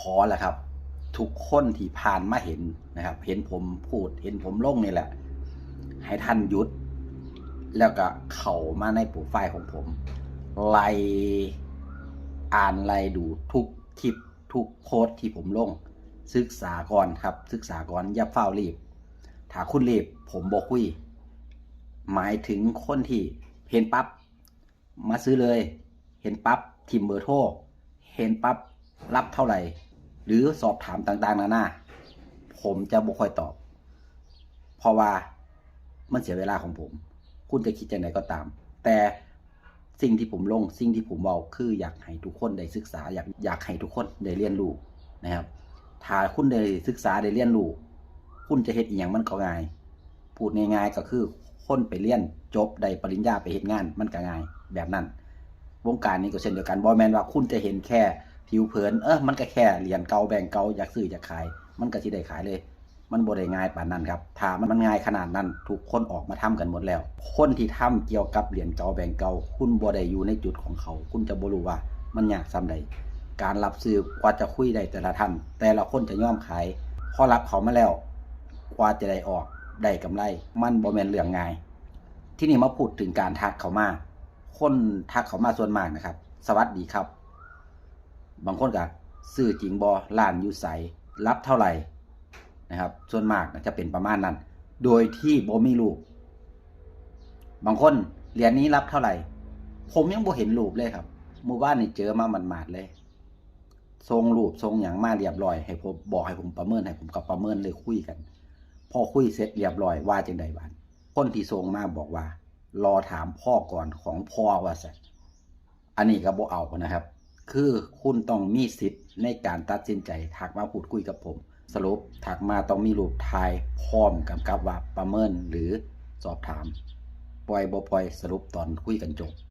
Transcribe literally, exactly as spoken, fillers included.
ขอแหละครับ ทุกคนที่ผ่านมาเห็นนะครับ เห็นผมพูด เห็นผมลงนี่แหละ ให้ท่านหยุด แล้วก็เข้ามาในโปรไฟล์ของผม ไล่อ่านไล่ดูทุกคลิป ทุกโพสต์ที่ผมลง ศึกษาก่อนครับ ศึกษาก่อน อย่าฟ้าวรีบ ถ้าคุณรีบ ผมบ่คุย หมายถึงคนที่เห็นปั๊บ มาซื้อเลย เห็นปั๊บ ถิ่มเบอร์โทร เห็นปั๊บ รับเท่าไหร่ หรือสอบถามต่างๆ นานา ผมจะบ่ค่อยตอบ เพราะว่ามันเสียเวลาของผม คุณจะคิดจังใดก็ตาม แต่สิ่งที่ผมลง สิ่งที่ผมเว้า คืออยากให้ทุกคนได้ศึกษา อยาก อยากให้ทุกคนได้เรียนรู้นะครับ ถ้าคุณได้ศึกษาได้เรียนรู้ คุณจะเฮ็ดอีหยังมันก็ง่าย พูดง่ายๆ ก็คือคนไปเรียนจบได้ปริญญาไปเฮ็ดงานมันก็ง่ายแบบนั้น วงการนี้ก็เช่นเดียวกัน บ่แม่นว่าคุณจะเห็นแค่ผิวเผิน เออ มันก็แค่เหรียญเก่าแบงก์เก่า อยากซื้ออยากขาย มันก็สิได้ขายเลย มันบ่ได้ง่ายปานนั้นครับ ถ้ามันง่ายขนาดนั้น ทุกคนออกมาทำกันหมดแล้ว คนที่ทำเกี่ยวกับเหรียญเก่าแบงก์เก่า คุณบ่ได้อยู่ในจุดของเขา คุณจะบ่รู้ว่ามันยากส่ำใด การรับซื้อกว่าจะคุยได้แต่ละท่าน แต่ละคนจะยอมขาย พอรับเขามาแล้ว กว่าจะได้ออกได้กำไร มันบ่แม่นเรื่องง่าย ทีนี้มาพูดถึงการทักเข้ามา คนทักเข้ามาส่วนมากนะครับ สวัสดีครับ บางคนก็ซื้อจริงบ่ ร้านอยู่ไส รับเท่าไหร่นะครับ ส่วนมากนะจะเป็นประมาณนั้น โดยที่บ่มีรูป บางคนเหรียญนี้รับเท่าไหร่ ผมยังบ่เห็นรูปเลยครับ เมื่อวานนี่เจอมาหมาดๆเลย ส่งรูปส่งหยังมาเรียบร้อย ให้ผมบอกให้ผมประเมิน ให้ผมก็ประเมินเลยคุยกัน พอคุยเสร็จเรียบร้อยว่าจังใดบาด คนที่ส่งมาบอกว่า รอถามพ่อก่อนของพ่อว่าซั่น อันนี้ก็บ่เอานะครับ คือคุณต้องมีสิทธิ์ในการตัดสินใจทักมาพูดคุยกับผม สรุปทักมาต้องมีรูปถ่ายพร้อมกับ กับว่าประเมินหรือสอบถาม ปล่อยบ่ปล่อยสรุปตอนคุยกันจบ